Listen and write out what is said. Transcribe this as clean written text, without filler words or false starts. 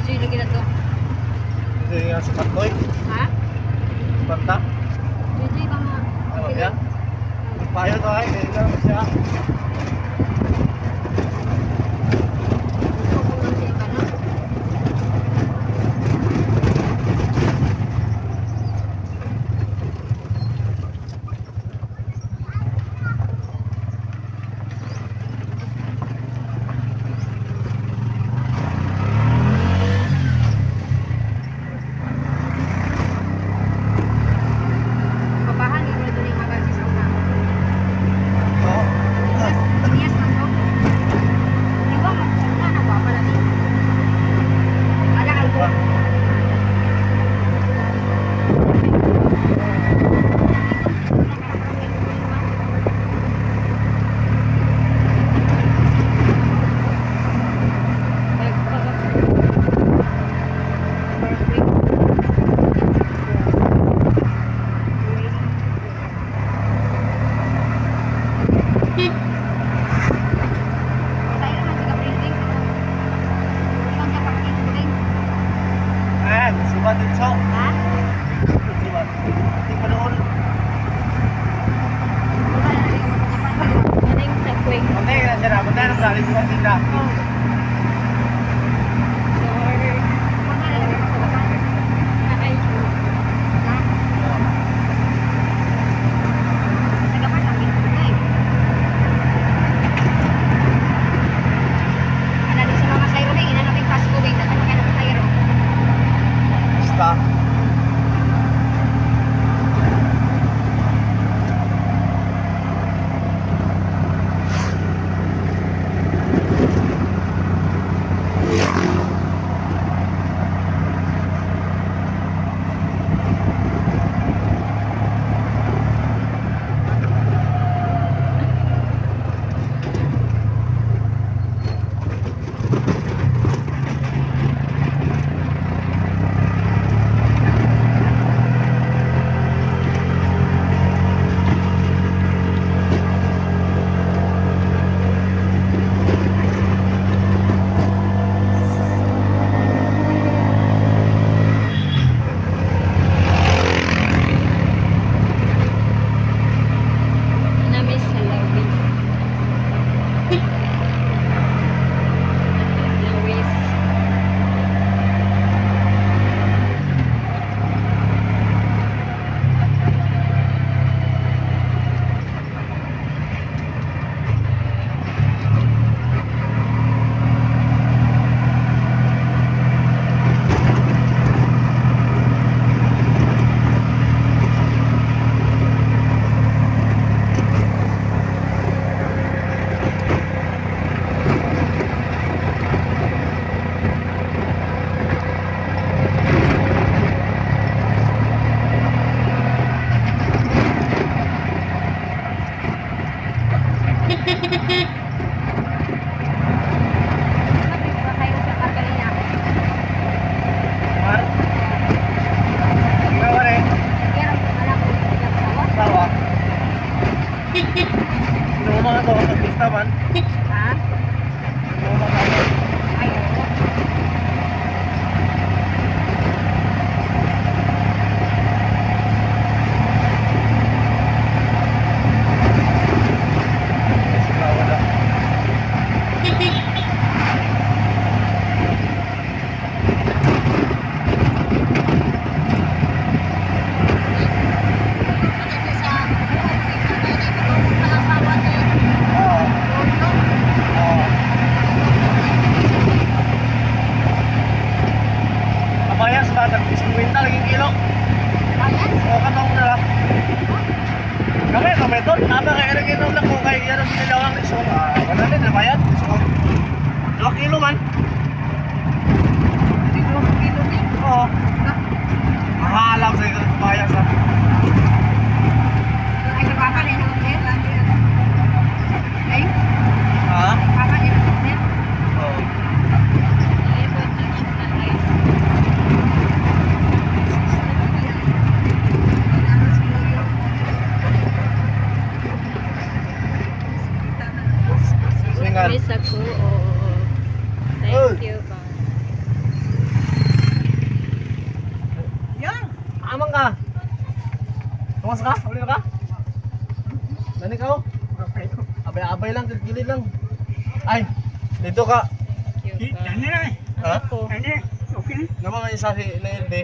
Joy lagi na to. Kasi nga sa Patoy, Ha? Panta. Joy ba nga? Ano ba yan? Payo to ay, hindi lang siya. Gusto ko lang siya ka na. Papahan, hindi ko na yung magasis sa una. Oo. Parehas lang to. Di ba, una, nagwapa na din. Ala, albo. Tayo naman sa Gabriel Ring. Ibang siya parking ring. Ayan, subat din so. Ha? Subat. Hindi pa noon. Wala na rin yung Galing sa quick. Bantay na siya na, bantay na siya, na sila. Sorry. Ay, Basta. Namiss sa lobby. Luis. Mar? Ikaw ka rin. Sawa. Inuuma nga to, pagpista man. Inuuma nga to. Sila wala. Oo. Oo. Kabayas ba? 50 laging kilo. O katong na lang. Kami, kami to. Tama kaya rin inom lang ko kay yan ang nilawang so, wala din, nabayad. So, 2 kilo man. Oo. Mahalang sa kabayas ha. Ha? Oo. Nalibot lang siya sa ice. Singal. Miss ako. Oo. Thank you. Bye. Amang ka. Tumas ka? Uli na ka? Nani ka oh? Abay-abay lang, gilid lang. Ay, dito ka. Thank you. Ha? Ako. Naman may isa si na LB.